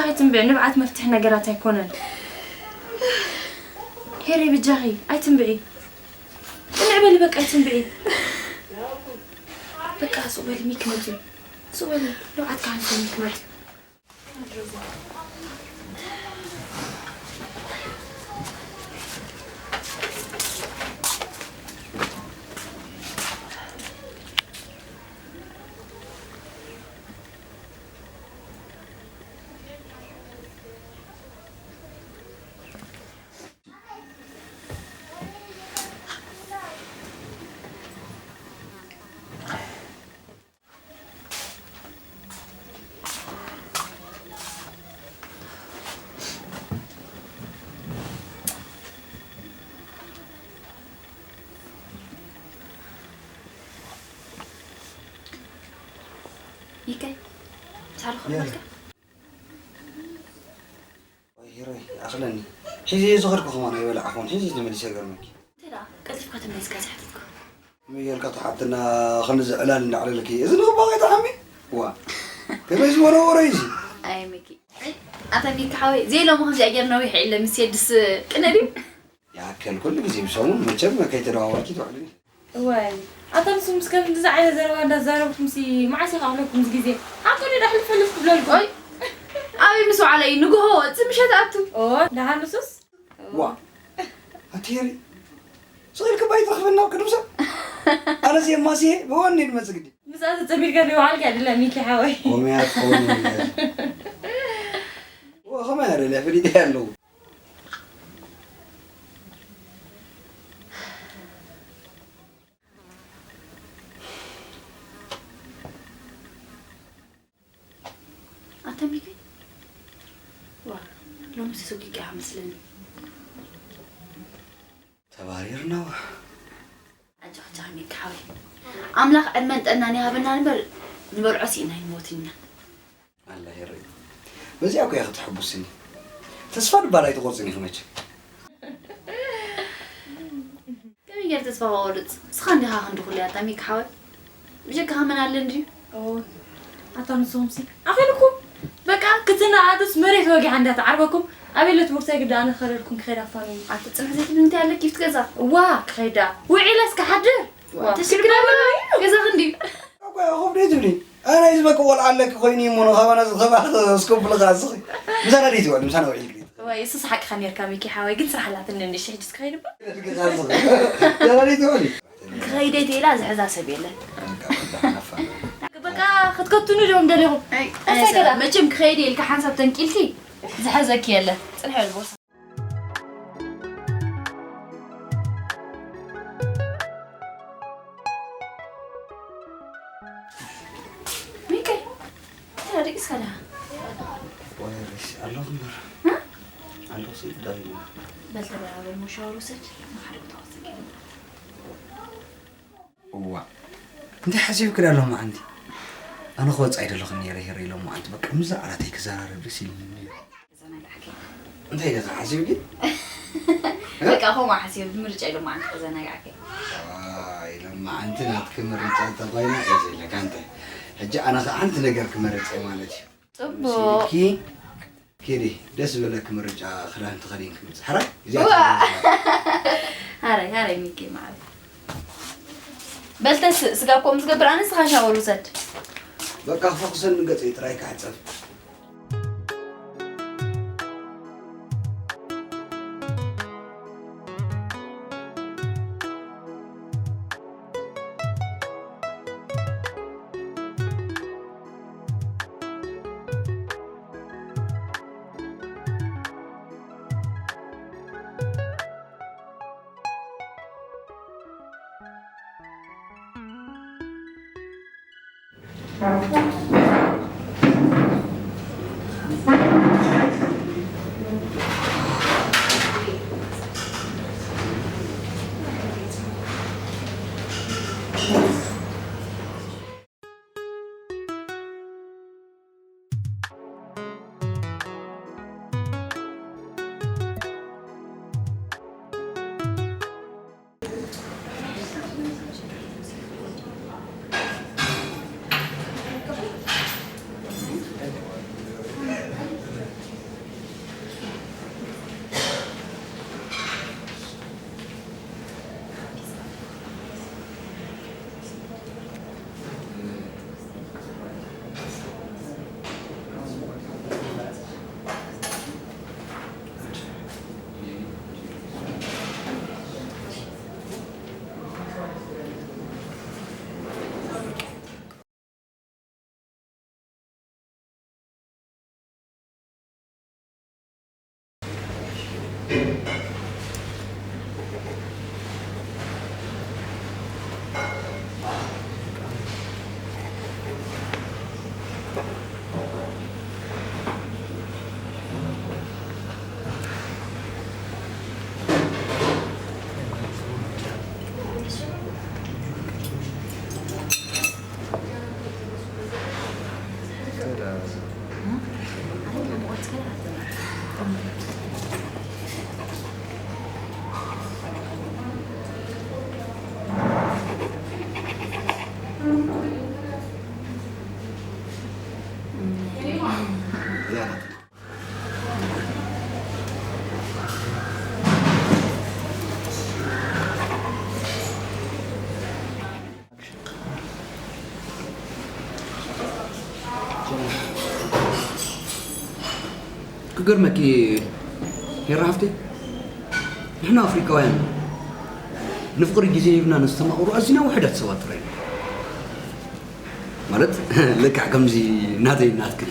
ኣይትንብዒ፣ ንብዓት መፍትሒ ነገራት ኣይኮነን። ሄሪ ብጃኺ ኣይትንብዒ። ቅንዕ በሊ በቃ ኣይትንብዒ። በቃ ሱቕ በሊ ሚኪ መፅዩ። ሱቕ በሊ ንብዓት ካሕልፎ ሚኪ መፅዩ። ይከይ ሳልኹ መልካ ወይ ሂሮይ ኣኽለኒ። ሒዘ ዝኸድኩ ከማን ኣይበላዕኹን። ሒዘ ተመሊሰ ገርመኪ። እንታይ ደኣ ቀልጢፍካ ተመሊስካ ዝሓተትኩ? ምየልካ ተሓትና ክንዚ ዕላል እንዳዕለልኪ። እዚ ንኽባቐ ተሓሚ? ዋ። ከመይ ዝበሎ ወረ እዚ? ኣይ ሚኪ። ኣታ ሚኪ ሓወይ፣ ዘይሎሙ ከምዚ ኣየር ነዊሕ ኢለ ምስ የድስ ቅነ ድዩ? ይኣከል ኩሉ ግዜ ብሰሙን መቸም ከይተደዋወልኪ ትውዕልኒ። እዋይ ኣታ ንስኹምስ ከምዚ ዓይነት ዘረባ እንዳዛረብኩምሲ መዓስ ኢኻ ኣኽለኩምዚ ግዜ? ሓቂ ድዩ ዶ ሕልፍ ሕልፍ ክብለልኩም? ኦይ ኣበይ ምስ ወዓለ እዩ ንግሆ ወፅእ ምሸት ኣቱ። ኦ ደሓን ንሱስ? ዋ ኣቲ ሄሪ ስቕ ኢልኪ እባ ኣይትረኽብና ኣብ ቅድሚ ሰብ። ኣነስ የማስየ ብወኒ ድመጽእ ግዲ። ምስኣ ተጸሚድካ ዘይወዓልካ ድላ ሚኪ ሓወይ። ኮመያ ትኸውን ከመይ ኣደልያ ፈሊጠያ ኣለዉ። ኣታ ሚኪ ዋ ሎምስ ተሰኪዕካ ኢኻ መስለኒ። ተባሪርና ዋ። ኣጆኻ ኣጆኻ ሚኪ ሓወይ ኣምላኽ ዕድመን ጥዕናን ይሃበና እምበር ንበልዖ ስኢና ኣይንሞትን ኢና። ኣላ ሄረይ በዚኣ እኮ ኢኺ ተሐጉስኒ። ተስፋ ድባል ኣይትቖርጽን ኢኺ መቸም። ከመይ ገይረ ተስፋ ክቆርጽ? ንስኻ እንዲኻ ክንዲ ኩሉ ኣታ ሚኪ ሓወይ። ብጀካኻ መን ኣለ እንድዩ? ኦይ ኣታ ንስኹምሲ ኣኺልኩም በቃ ክትነኣዱስ መሬት ወጊሓ እንዳተዓርበኩም ኣበይ ለትምህርተይ ግዳ ኣነ ክኸደልኩም ክኸይድ ኣፋኑኒ። ኣቲ ጽንሕ ዘይትብሊ እንታይ ኣለኪ ይፍቲ ገዛ? እዋ ክኸይዳ ውዒለስ ክሓድር። ተሽክላ ገዛኺ እንድዩ። ኣኳ ያኾብ ደይ ትብሊ ኣነ ዝበቂ ቆልዓ ኣለኪ ኮይኑ እሞ ንኻባና ዝኸባ ስኮብልኻ እስኺ ምሳና ደይ ትውዕል ምሳና ውዒል ግዲ። ወይ እሱስ ሓቅኻ ኔርካ ሚኪ ሓወይ ግን ስራሕ ኣላትኒ ንእሽተይ ሕጂ እስኪ ከይድ እባ። ምሳና ደይ ትውዕል። ክኸይደ ተኢላ ዝሕዛ ሰብ የለን። በቃ ክትከቱኒ ዶ ምደሊኹም? መቸም ክኸይደ ኢልካ ሓንሳብ ተንቂልኪ ዝሕዘኪ የለን። ፅንሒ በል ቦርሳ። ሚኪ እንታይ ደቂስካ ደኣ? ኣለኹ እምበር ኣለኹ ስል ዳይ በል ተበራበር ሞ ሻወር ውሰድ። ንሓደ ቦታ ወሰድ። እዋ እንታይ ሓሲብኪ ዳ ሎማዓንቲ? ኣነ ክወፅእ ኣይደለኹን ነይረ ሄረ ኢሎም መዓንቲ በቃ ምስዛ ዓላተይ ክዘራረብ ደስ ኢሉኒ ነይሩ። እንታይ ኢለ ሓሲብኪ? በቃ ከምኡ ሓሲብ ብምርጫ ኢሎም መዓንቲ ከዘናግዓኪ። ኢሎም መዓንቲ ናትኪ ምርጫ እንተኾይና እየ ዘለካ እንታይ ሕጂ ኣነ ከዓ ሓንቲ ነገር ክመርፅ እየ ማለት እዩ። ፅቡቅ። ኪ ኪዲ ደስ ዝበለኪ ምርጫ ክዳን ተኸዲንኪ ምፅእ። ሕራይ እዚኣ ሃረይ ሃረይ ሚኪ ማዕረ በልተስ ስጋ እኮ ምስ ገብር ኣነ ስኻ ሻወር ውሰድ። በቃ ክፈኩሰኒ ገፀይ ጥራይ ክሕፀብ። ገርመኪ ሄራ ሃፍተይ፣ ንሕና ኣፍሪቃውያን ንፍቕሪ ግዜ ሂብና ነስተማቕሩ ኣዝና ውሑዳት ሰባት ጥራይ ኢና። ማለት ልክዕ ከምዚ ናተይ ናትክን።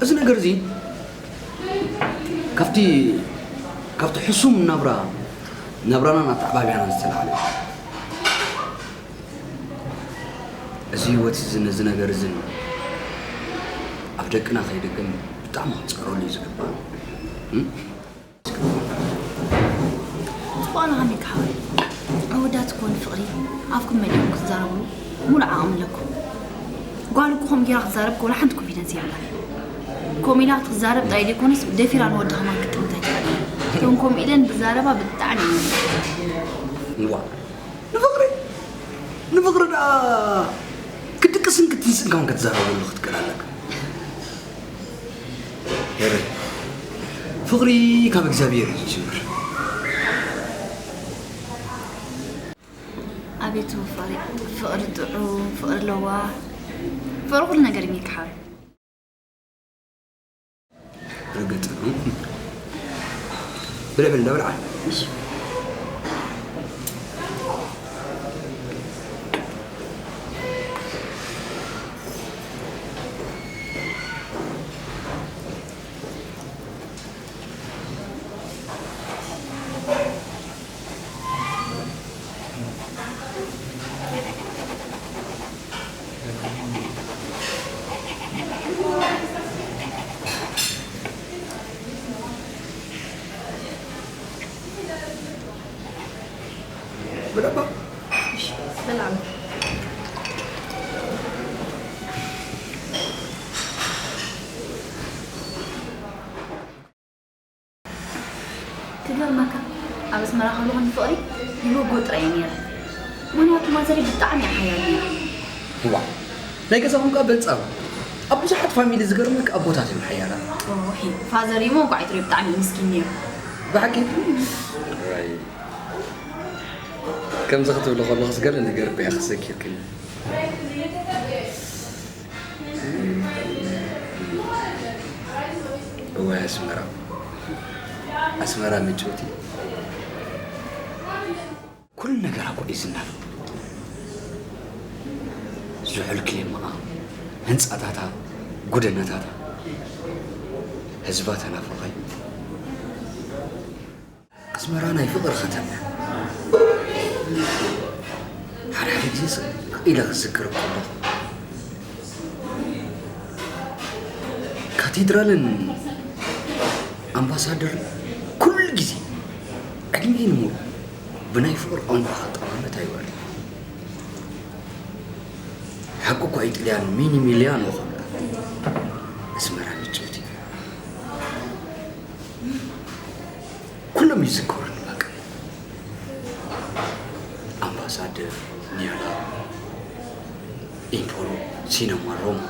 እዚ ነገር እዚ ካብቲ ካብቲ ሕሱም ናብራ ናብራናን ኣተዓባብያናን ዝተላዕለ እዩ። እዚ ህይወት እዚ ነዚ ነገር እዚ ኣብ ደቅና ከይደግም ብጣዕሚ ክንጸረሉ እዩ ዝግባእ። እም? ጽቡቕ ኣለኻ ሚካ ሓወይ። ኣወዳት እኮ ንፍቕሪ ኣፍኩም መሊኦም ክትዛረብሉ ሙሉእ ዓቕሚ ኣለኩም። ጓል እኮ ከምኡ ጌራ ክትዛረብ እኮ ወላ ሓንቲ ኮንፊደንስ የብላን። ከምኡ ኢላ ክትዛረብ ጥራይ ዘይኮነስ ደፊራ ንወዲ ከማን ክትጥምት ኣይትኽእልን። እቶም ከምኡ ኢለን ዝዛረባ ብጣዕሚ እዮም። እዋ ንፍቕሪ ንፍቕሪ ደኣ ክትድቅስን ክትንስን ከም ክትዛረበሉ ክትክእል ኣለካ። ሄረ ፍቕሪ ካብ እግዚኣብሔር እዩ ዝጅምር። ኣቤት ፍቕሪ፣ ፍቕሪ ጥዑም፣ ፍቕሪ ለዋህ፣ ፍቕሪ ኩሉ ነገር እዩ ሚካ ሓወይ። ርግጥ ብልዕ ብል እንዳበልዓ ክገርመካ ኣብ ኣስመራ ከለኹ ንፍቕሪ ይበጎ ጥራይ እየ ነይረ። ምኽንያቱ ማዘረይ ብጣዕሚ እያ ሓያል ነይራ። ዋ ናይ ገዛኹም ከኣ በልጻ ኣብ ብዙሓት ፋሚሊ ዝገርመካ ኣቦታት እዮም ሓያላት። ኦሂ ፋዘር እሞ እንኳዕ ይትሪኦ ብጣዕሚ እዩ ምስኪን ነይሩ። ብሓቂ ከምዚ ክትብሊ ከለኹስ ገለ ነገር እኮ እያ ክሰኪርክኒ። እዋይ ኣስመራ ኣስመራ ምጭውቲ ኩሉ ነገራ እኮ እዩ ዝናፈቕ። ዝሑል ክሌማኣ፣ ህንፃታታ፣ ጎደናታታ፣ ህዝባ ተናፋቓይ። ኣስመራ ናይ ፍቕሪ ከተማ። ሓደ ሓደ ግዜ ስቕ ኢለ ክዝክር ከለኹ ካቴድራልን ኣምባሳደርን ኩሉ ግዜ ዕድሚኤይ ንሙሉእ ብናይ ፍቕሪ ቋንቋ ክጠማመት ኣይውዕልን። ሓቂ እኳ እዩ ጥልያን ሚኒ ሚልያኖ ክብላ ኣስመራ ምጭውቲ ኩሎም ይዝከሩኒ በቃ። ኣምባሳደር፣ ኒያላ፣ ኢምፖሮ፣ ሲነማ ሮማ።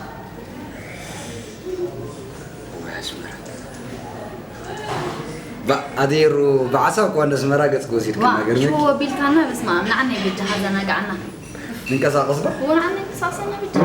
ወይ ኣስመራ። ባ ኣዴሩ ብዓሳ እኳ እንደ ኣስመራ ገጽ ወሲድክና ዋ ገርመኪ። ሽዎ ኣቢልካና በስመ ኣብ ንዓና ይበጃ ሃዘናጋዓና። ንንቀሳቐስ ዶ? እዎ ንዓና ይንቀሳቐሰና በጃ።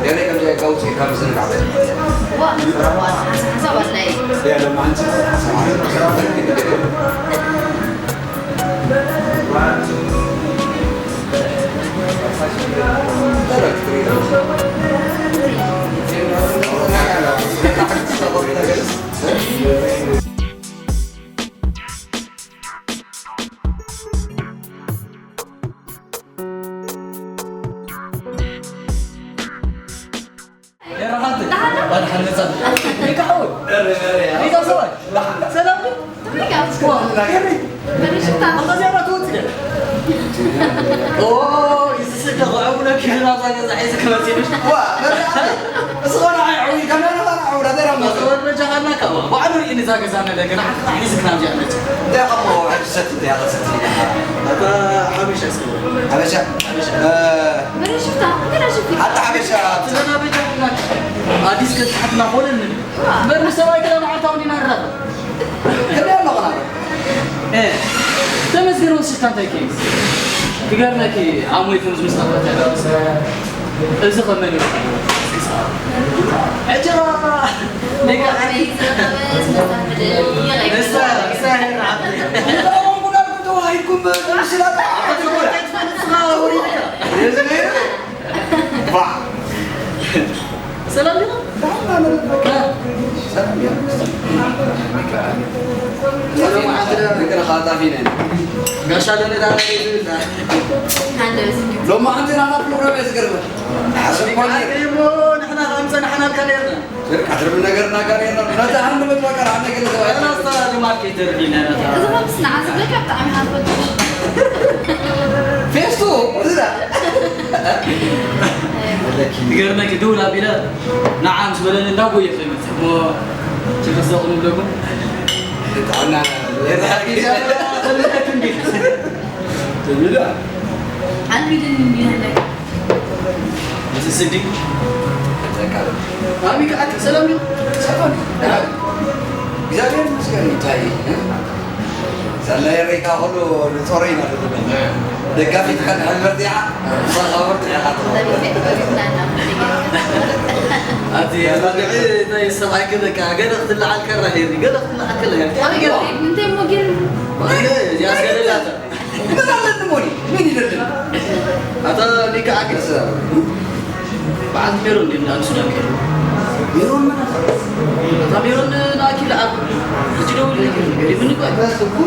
ገለ ከም ዘይቀውስ ኢልካ ምስንካዕ በል። ዋ፣ ዋ፣ ሓሳብ ኣለይ። ሓበሻ እስኪ። ሓበሻ። መረሽፍታ፣ ገና ሽፍታ። ኣታ ሓበሻ። ስለና በጃ ኩላክ። ኣዲስ ከስሓትና ኾነን። በር ሰብኣይ ገለ መዓልታዊ ዲና ንራኸብ። ከመይ ኣለኹ ናበ? እ፣ ተመስገን ወስድካ እንታይ ከይስ? ክገርመኪ፣ ኣሞይ ከም ዝምስጠፈት ያለው ሰ-፣ እዚ ኸመን እዩ? እስኪ ሰ-፣ ዕጀባ! ደቂ ዓዲ። ንሳ፣ ንሳ ይርዓት። ተዋሂድኩም ምስላ ንስኻ ውሪድካ። ባ። ሰላም ዲኻ? ሰላም ዲኻ? ሰላም ዲኻ? ጋሻ ለነዳ ሎማዓንቲ ናታ ፕሮግራም እየ ዝገርመ። ሓሰብ ኮነ። ንሕና ከም ጸናሕናልካ ነርና። ስርቅ ኣትርብ ነገር እናጋር የለን። ነታ ሃንደበት በቃ ራዕና ገለ ተባለ። ራስታ ልማድ ከይተርዲና ነታ። እዚ ኸምስ ንዓ ዝብለካ ብጣዕሚ ሃንፈት። ፌስቶ፣ እዚ ዳ። ይገርመኪ፣ ድውል ኣቢለ ንዓ ምስ በለኒ እንዳጎየ ከይመጽእ። እሞ ችግር ዘቑም ብለኩም። ጥዕና። ትብላ። ኣልሚድን እንዲህ ያለ። እዚ ስዲ። ኣቢ ከኣቲ ሰላም እዩ። ሰላም። እግዚኣብሔር ይመስገን። እንታይ? ሳላ የረይካ ኩሉ ንጾረይ ማለት ነው። ደጋፊት ከን ሕልመርት ያ። ሳኻወርት ያ። ኣቲ፣ ኣቲ፣ እንታይ ሰብኣይ ከበቃ፣ ገለ ክትለዓል ከራ ሄሪ፣ ገለ ክትለዓል ከላ ሄሪ። እንታይ ሞጌል? ያስገደላታ። ምን ኣለኒ ሞኒ? ምን ይደልን? ኣታ ሊካ ኣግስ። በዓል ሜሮን ግን ናብ ሱዳን ከይዱ። ሜሮን ምን ኣለ? ኣታ ሜሮን ንኣኪ ለኣብ። ሕጂ ደውል ነገር ይብኒ እኮ። በስ እኮ።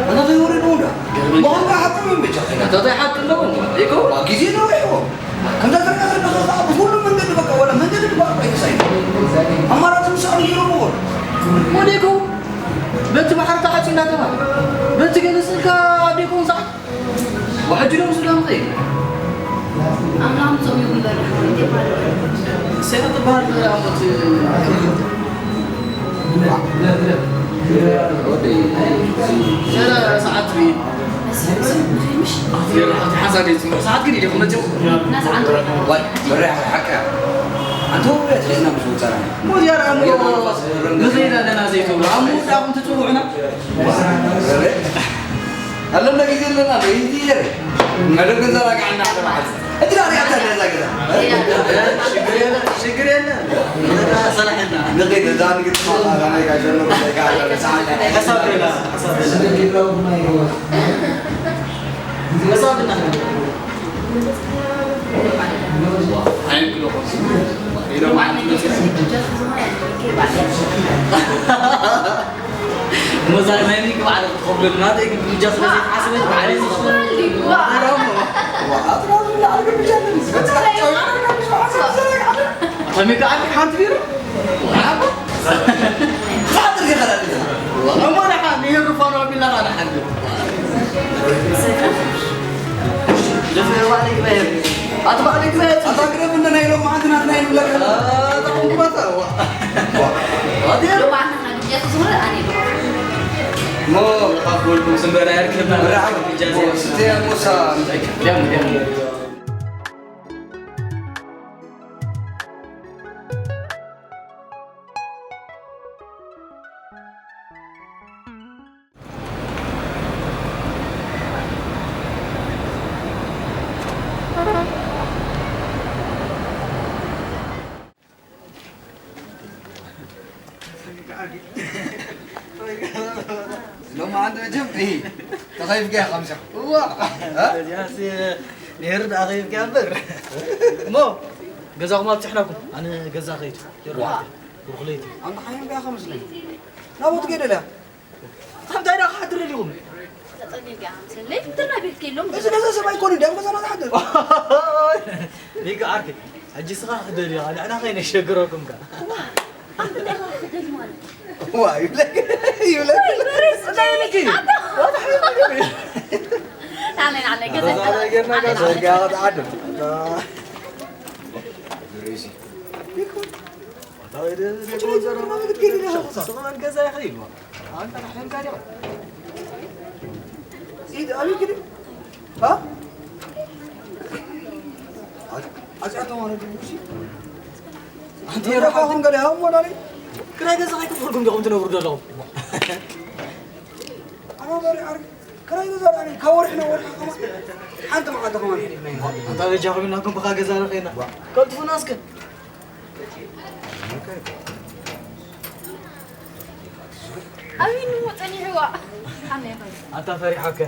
ኣና ዘይወረ ነው እንዳ። ገርመኝ። መሆን ሓቂ ምን ብቻ ከይዳ። ኣታ እንታይ ሓቂ ኣለዎ? ኢኮ? ዋ፣ ግዜ ነው ይሆ። ከምዛ ትሪኣ ዘለኻ ከዓ ብኹሉ መንገዲ በቃ፣ ወላ መንገዲ ድባር እኮ ኣይተሳኢኑ። ኣማራፂ ምሳሉ ገይሮምዎ። ወዲቁ በቲ ባሕሪ ተዓፅዩ እናተባህለ፣ በቲ ገለ ስልካ ኣዴኮ እውን ሰዓት፣ ወሕጂ ዶ ምስ ዶ ምኸይድ? ኣምላኽ ምፅኦም ይኹን በሉ፣ ሓወይ፣ እንታይ ይበሃል? እሰይ ትበሃል ኣሞት። ሰዓት ቢ። ሓንሳብ ደይ ጽቡቕ ሰዓት ግን ኢደ ክመጽእ። ዋይ፣ በሪሕ ሓቂ። ኣንተ ውርደት ሒዝና ምስ ወጸና። ሞት ያራ እሞ ንኸይድ ኣለና ዘይትብሉ። ኣብ ምውዳቕ እንትጽውዑና። ኣለና ግዜ ኣለና፣ በይቲ የረ። መደብ ግን ዘናግዓና ሓደ መዓልቲ። እቲ ዳርያ ተነዛ ገዛ። ሽግር የለ፣ ሽግር የለ። ሰላሕና። ንኸይድ እዛ ንግጥማ፣ ናይ ጋሸኖ፣ ናይ ጋሸኖ፣ ሰዓት። ሓሳብ ገላ፣ ሓሳብ ገላ። ሓሳብ ገላ። ኣይንክልኹም። ኢሎም ዓዲ መፅኦም። ሞዛ ናይ ሚኪ ባዕሉ ክትኸፍለሉ ናተይ ግን ብጃ ስለ ዘይተሓስበት ባዕለይ ዝኸፍል። ኣጥራሉ ላዕሊ ብጃ ተሚካ ዓዲ ሓንቲ ቢሮ ሓጥር ገፈራ እሞ ንሓ ንሄሩ ፋኖ ኣቢልና ኸዓ ንሓድር። ኣቲ በዓል ግዜ ኣታ ግደፍ እንደ ናይ ሎም መዓልቲ ናትና ይብለካ። ኣታ ቁምቁመታ፣ ዋ። ዋ። ኣቲ ሎም መዓልቲ ናትና ግዜ ትዝውር ኣነ ዶ። ሞ ካብ ጎልኩም ስንበራ ያርክብና። ብራዕም። ስትያ ሙሳ። ደም፣ ደም። ሎሚ ኣንተ መቸም እሂ ተኸይፍካ ኢኻ ምሳሕ። እዋ። እ? እዚኣስ ነይሩ ደኣ ኸይፍካ እምበር። እሞ ገዛኹም ኣብፅሕናኩም። ኣነ ገዛ ኸይድ። ዋ። ብሩኽ ለይቲ። ኣንተ ሓይም ቢያ ኸምስለኒ። ናብኡ ትከይድ እያ። እንታይ ደኣ ክሓድር ደሊኹም? ተጸሊልካ ኢኻ መሰለኒ። ለይቲ እንትና ቤት ከይሎም እዚ ገዛ ሰብ ኣይኮነን ድያ ኣብ ገዛና ዝሓድር? ቢጋ ዓርከይ፣ ሕጂ ስኻ ክደልዮ፣ ንሕና ከይነሸግረኩም ከ። እዋ፣ ኣንተ እንታይ ኢኻ ክደሊ ማለት? እዋ፣ ይብለክ፣ ይብለክ። ወይ፣ በሬስ እንታይ ኢልኪ? ኣታ። ናለይ፣ ናለይ፣ ገዛ ገዛ ገዛ ገዛ ገዛ ገዛ ገዛ ገዛ ክራይ ገዛ ከይከፈልኩም ዲኹም ትነብሩ ዘለኹም? ኣባ በሪ ዓርኪ፣ ክራይ ገዛ ደኣ ካብ ወርሒ ናብ ወርሒ ከማን ሓንቲ መዓልቲ ከማን። ኣንታ በጃኹም ኢልናኩም ብኻ ገዛ ረኺብና። ቀልጥፉና እስከ። ኣበይ ንሞ ጸኒሕዋ? ኣንታ ፈሪሓከ።